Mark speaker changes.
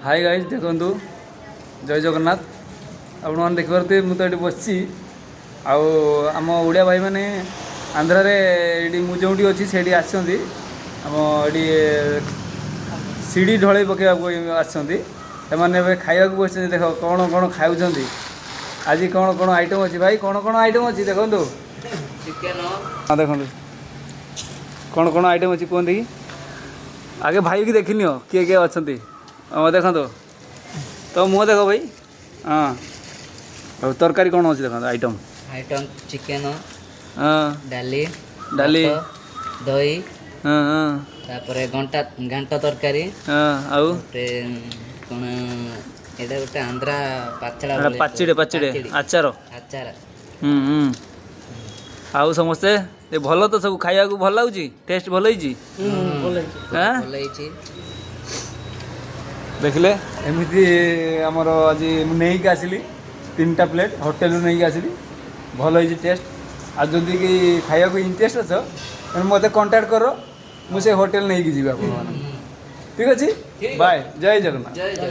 Speaker 1: High guys, ଦେଖନ୍ତୁ, ଜୟ ଜଗନ୍ନାଥ। ଆପଣମାନେ ଦେଖିପାରୁଥିବେ, ମୁଁ ତ ଏଠି ବସିଛି ଆଉ ଆମ ଓଡ଼ିଆ ଭାଇମାନେ ଆନ୍ଧ୍ରାରେ ଏଇଠି ମୁଁ ଯେଉଁଠି ଅଛି ସେଇଠି ଆସିଛନ୍ତି। ଆମ ଏଠି ସିଡ଼ି ଢଳେଇ ପକାଇବାକୁ ଆସିଛନ୍ତି। ସେମାନେ ଏବେ ଖାଇବାକୁ ବସିଛନ୍ତି। ଦେଖ କ'ଣ କ'ଣ ଖାଉଛନ୍ତି। ଆଜି କ'ଣ କ'ଣ ଆଇଟମ୍ ଅଛି ଭାଇ? କ'ଣ କ'ଣ ଆଇଟମ୍ ଅଛି ଦେଖନ୍ତୁ।
Speaker 2: ଚିକେନ।
Speaker 1: ହଁ, ଦେଖନ୍ତୁ କ'ଣ କ'ଣ ଆଇଟମ୍ ଅଛି କୁହନ୍ତି କି। ଆଗେ ଭାଇକି ଦେଖିନିଅ, କିଏ କିଏ ଅଛନ୍ତି। ହଁ, ଦେଖନ୍ତୁ ତ, ମୁହଁ ଦେଖ ଭାଇ। ହଁ, ଆଉ ତରକାରୀ କ'ଣ ଅଛି ଦେଖନ୍ତୁ ଆଇଟମ୍।
Speaker 2: ଆଇଟମ୍ ଚିକେନ, ଡାଲି,
Speaker 1: ଡାଲି,
Speaker 2: ଭାତ, ଦହି,
Speaker 1: ହଁ ହଁ
Speaker 2: ତାପରେ ଘଣ୍ଟା ଘାଣ୍ଟ ତରକାରୀ।
Speaker 1: ହଁ, ଆଉ?
Speaker 2: ଗୋଟେ କ'ଣ ଏଇଟା, ଗୋଟେ ଆନ୍ଧ୍ରା ପାଚଡ଼ା।
Speaker 1: ଏଇଟା ପାଚିଡ଼େ, ପାଚିଡ଼େ ଆଚାର।
Speaker 2: ଆଚାର।
Speaker 1: ହୁଁ ହୁଁ ଆଉ ସମସ୍ତେ ଏ ଭଲ ତ ସବୁ? ଖାଇବାକୁ ଭଲ ଲାଗୁଛି? ଟେଷ୍ଟ ଭଲ ହେଇଛି? ଆଁ?
Speaker 2: ଭଲ ହେଇଛି।
Speaker 1: ଦେଖିଲେ, ଏମିତି ଆମର ଆଜି ମୁଁ ନେଇକି ଆସିଲି ତିନିଟା ପ୍ଲେଟ୍, ହୋଟେଲରୁ ନେଇକି ଆସିଲି। ଭଲ ହେଇଛି ଟେଷ୍ଟ। ଆଉ ଯଦି କି ଖାଇବାକୁ ଇଣ୍ଟରେଷ୍ଟ ଅଛ, ତେଣୁ ମୋତେ କଣ୍ଟାକ୍ଟ କର, ମୁଁ ସେ ହୋଟେଲ ନେଇକି ଯିବି ଆପଣମାନଙ୍କୁ। ଠିକ୍ ଅଛି, ବାଏ, ଜୟ ଜଗନ୍ନାଥ।
Speaker 2: ଜୟ ଜୟ।